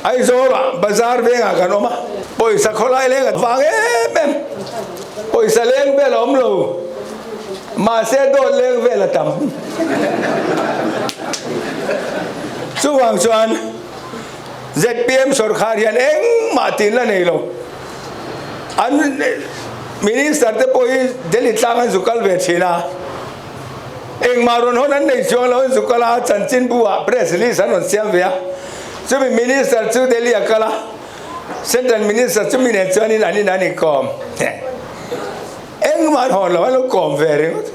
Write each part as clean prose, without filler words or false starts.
Aizawlah bazar vengah kan awm a, pawisa khawlai leng a vang em em. Pawisa leng vel a awm lo, mahse dawt leng vel a tam. Chuvang chuan zpm sawrkhar hian engmah tin la nei lo. An minister te pawh hi Delhi tlang an zu kal ve thin a. Engmah rawn hawn an nei chuang lo, an zu kal a, chanchinbu ah press release an rawn siam ve a. Chumi minister chu Delhi a kal a, central minister chumi nen chuanin an in an inkawm. Engmah an hawn lo, an lo kawm ve ringawt.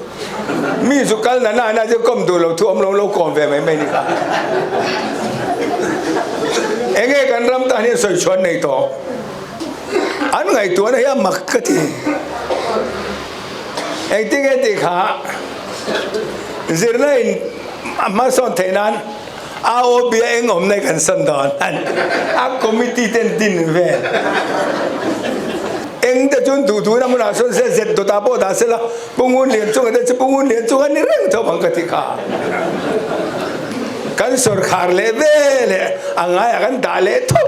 Mi zu kal na na na chu kawm duh lo thu awm lo, lo kawm ve mai mai ni kha. Enge kan ram tan hian sawi chhuan nei tawh. An ngaihtuahna hi a mak ka ti. Engtin nge tih kha zirna in a hmasawn theih nan AOB a eng awmna kan sawn dawn a committee ten din vel eng te chuan duh duhna hmunah sawn se zet dawtah pawh dah sela Pungun lian chunga te chu Pungun lian chunga ni reng tho ang ka ti kha kan sawrkhar leh ve leh a ngaiah kan dah leh tho.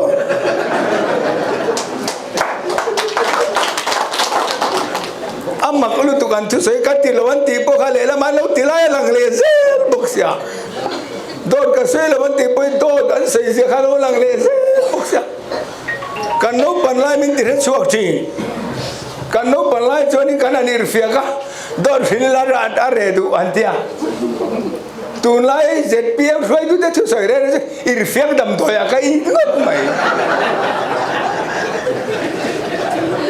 A mak lutuk an thusawi ka ti lo an tih pawh kha lehlam an lo ti lai a lang leh zel bawk sia. Dawt ka sawi lo an tih pawhin dawt an sawi zia kha lo lang leh zel bawk sia. Kan naupan lai min ti hre chhuak thin. Kan naupan lai chuanin kan han irhfiak a, dawt hrilh la a reh duh an ti a. Tunlai zpm hruaitute thusawi reng reng chu irhfiak damdawiah ka in ngawt mai.